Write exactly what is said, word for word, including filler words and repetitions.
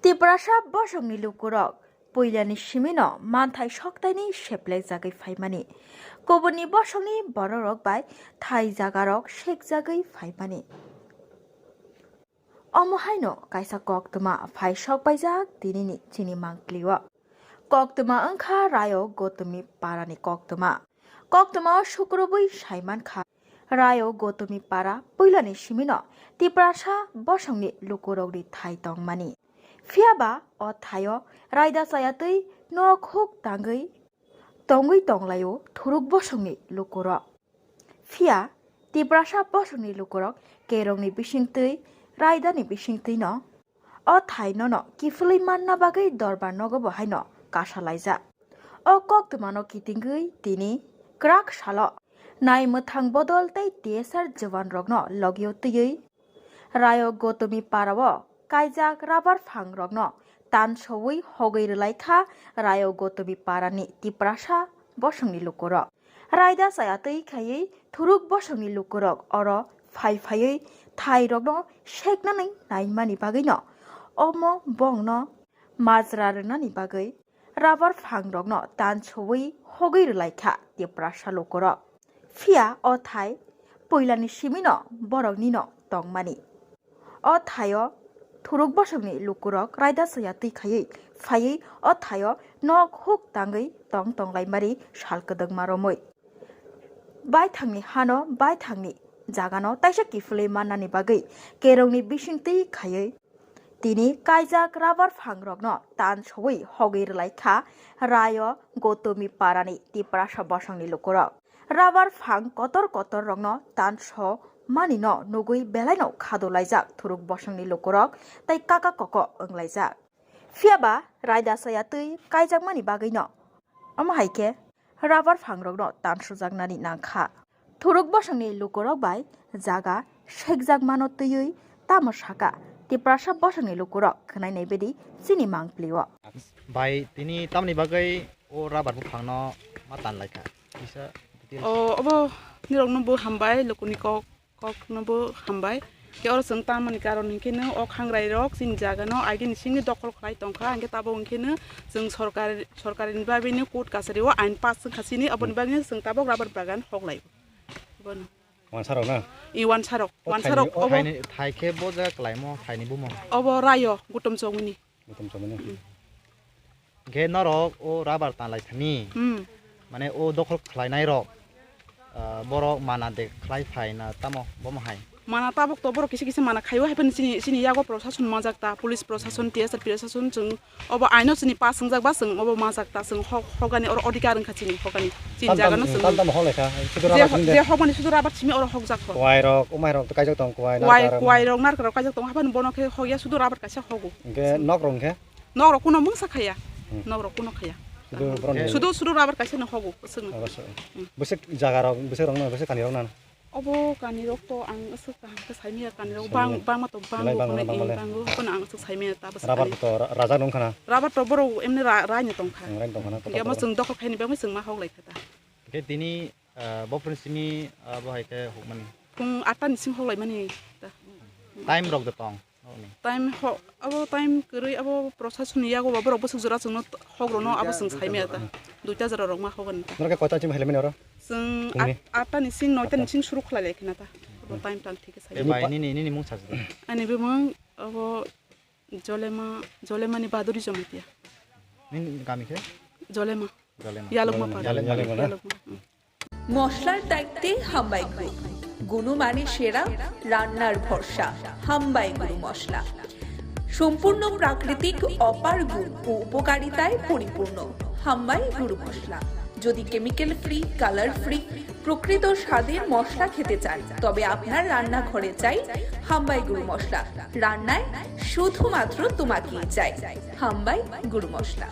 Tiprasa bosongni lukurok puilani simino manthai soktaini seplekjagwi phaimani, kubunni bosongni bororok bai thai jagarok sekjagwi phaimani. Omo haino kaisa koktwma phai sokpaijak tinini chini mangpilio. Koktwma wngkha Rayo Gotumi Parani koktwma. Koktwmao sukrubwi saimankha, Rayo Gotumi Para puilani simino Tiprasa bosongni lukurokni thai tongmani. Phiyaba o thaio raida chayatwi nok huk tangwi tongwi tonglaio thuruk bosongni lukurok. Phiya Tiprasa bosongni lukurok kerongni bisingtwi, raidani bisingtwino o thainono kiphilwi manna bagwi dorbar nogo bo haino kasalaijak. O koktwmano kitingwi tini kwrak salo nai mwthang bodol tei T S R jawanrokno logio twiwi Rayo Gotumi Parao kaijak rabar phangrokno tansowi hogwi rwlaikha Rayo Gotumi Parani Tiprasa bosongni lukurok. Raida chayatwi khaiwi thuruk bosongni lukurok oro phai phaiwi thairokno seknani naimani bagwino omo bongno majra rwnani bagwi rabar phangrokno tansowi hogwi rwlaikha Tiprasa lukurok. Phiya o thai puilani simino boroknino tongmani. O thaio thuruk bosongni lukurok raida chayatwi khaiwi phaiwi o thaio nok huk tangwi tong tonglaimari sal kwdwkma romwi. Baithangni hano baithangni jagano taisa kiphilwi mannani bagwi kerongni bisingtwi khaiwi tini kaijak rabar phangrokno tansowi hogwi rwlaikha Rayo Gotumi Parani Tiprasa bosongni lukurok. Rabar phang kotor kotor rokno tanso manino nugwi belaino khadolaijak thuruk bosongni lukurok tei kaka koko wnglaijak. Phiyaba raida chayatwi kaijakmani bagwino omo hai khe rabar phangrokno tansojaknani nangkha. Thuruk bosongni lukurok bai jaga sekjakmano twiwi tamo saka Tiprasa bosongni lukurok khwnai naibedi chini mangpilio. Bai tini tamni bagwi o rabar buphangno ma tanlaikha? Kisa details. O, obo nirokno bo hambai, lukuni kok, kokno bo hambai. Khe oro chwng tamani karon hinkhe no o khangrai rok chini jaga no agini simi dokhol khlai tongkha, hinkhe tabuk hinkhe no chwng sorkar, sorkar ni bagwi no court kachari o ain pass wngkha chini, aboni bagwi no chwng tabuk rabar bagan hoklai. Bono. Wansarok na? I wansarok, o wansarok thaini, o obo. Thaini, thai khe bo jaga klaimo thaini bumo? Obo Rayo, Gutum Chongmini. Gutum Chongmini. Mm. Hwnkhe norok o rabar tanlai thani, mm, mane o dokhol khlainai rok, ah, borok mana de khlai phai na tamo bomo hai? Mana tabuk to borok kisa kisa mana khaio, hai phano chini, chini yago prosason majak ta, police prosason, T S R prosason, chwng obo aino chini pass wngjak ba, chwng obo majak ta, chwng hok, hokani oro odhikar wngkha chini hokani. Chini tam tam, jaga no chwng tam tam hok lekha, sudu je rabar ho-, simi de. Je hokmani sudu rabar simi oro hokjak kho. Kwai rok, umai rok to kaijak tong, kwai, kwai, narkar rok. Kwai rok, narkar rok kaijak tong, haphano bono khe hokya sudu rabar kaisa hogo. Hwnkhe nok rok hwnkhe? Nok rok kuno mungsa khaya. Hmm. Nok rok kuno khaya. Sudu borok ni. Sudu, sudu rabar kaisa no hogo, swkno. Oro so. Hmm. Bwswk jaga rok, bwswk rok no, bwswk kani rok na? Obo kani rok to ang aswk kaham khe saimaya, kani rok bang, saimaya. Bangma to bango, belai bango, kono bango le. Bango, kono ang aswk saimaya ta bwswk rabar kani. To ra-, rajak nung khana. Rabar to borok emni ra-, raino tongkha. Hmm, raino tongkha na, kotor kotor. Hingke omo chwng dokhol khaini bagwi chwng ma hoklai kha ta. Hingke tini, ah, bophurni simi, ah, bo hai khe hukmani? Phung atta ni simi hoklai mani ta. Time rok de tong? Time ho-, abo time kwrwi abo prosason ni yago ba borok bwswk jora chwngno hok rwno abo chwng saimaya ta. Duita jora rok ma hogan ta. Norok khe koita chim helemani oro? Chwng phungni? At-, atta ni sing noita ni sing suru khlai lai khna ta. Abo time tan thik khe sai. Bai nini, nini mung sajdi. Ani bumung abo Jolema, Jolemani Baduri Jamatia. Nini kami khe? Jolema. Jolema. Yalukma Jolema. Para. Yalukma. Yalukma na? Yalukma. Hmm. মশলার দায়িত্বে হাম্বাই গ্রুপ। গুণমানে সেরা, রান্নার ভরসা, হাম্বাই গুরু মশলা। সম্পূর্ণ প্রাকৃতিক, অপার গুণ ও উপকারিতায় পরিপূর্ণ হাম্বাই গুরু মশলা। যদি কেমিক্যাল ফ্রি, কালার ফ্রি, প্রকৃত স্বাদের মশলা খেতে চান, তবে আপনার রান্নাঘরে চাই হাম্বাই গুরু মশলা। রান্নায় শুধুমাত্র তোমাকেই চাই হাম্বাই গুরু মশলা।